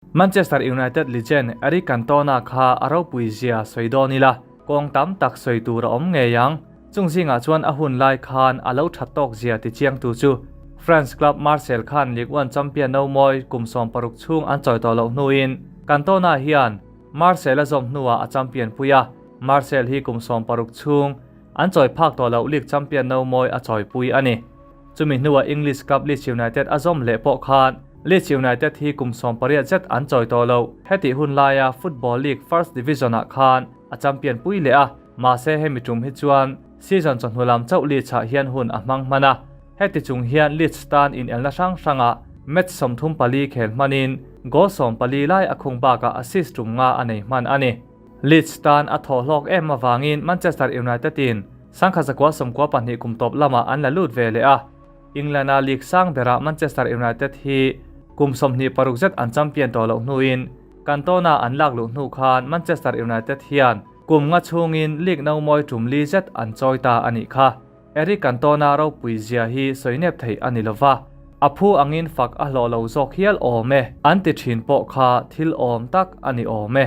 Manchester United legend Eric Cantona kha a ropui zia sawi dawn ila, kawng tam tak sawi tur a awm ngei ang. Chung zingah chuan a hun lai khan a lo that tawk zia ti chiangtu chu France club Marseille khan Ligue 1 champion no mawi kum 60 chhung an chawi tawh loh hnuin Cantona hian Marseille a zawm hnuah a champion pui a, Marseille hi kum 60 chhung an chawi phak tawh loh league champion no mawi a chawipui a ni. Chumi hnuah English club Leeds United a zawm leh pawh khan Leeds United hi kum 18 zet an chawi tawh lo. Hetih hun laia Football League First Division-ah khan a champion pui leh a, mahse hemi tum hi chuan season chawhnu lam chauh Leeds-ah hian hun a hmang hman a. Heti chung hian Leeds tan inelna hrang hrangah match 34 khel hmanin goal 14 lai a khung bakah assist tum nga a nei hman a ni. Leeds tan a thawh hlawk em avangin Manchester United-in 1992 kum tawp lamah an la lut ve leh a, England-a league sang berah Manchester United hi kum 26 zet an champion tawh loh hnuin Cantona an lak luh hnu khan Manchester United hian kum nga chhungin league no mawi tum li zet an chawi ta a nih kha. Eric Cantona ropui zia hi sawi nep theih a ni lova, a phu angin fak a hlawh lo zawk hial awm e, an ti thin pawh kha thil awm tak a ni awm e.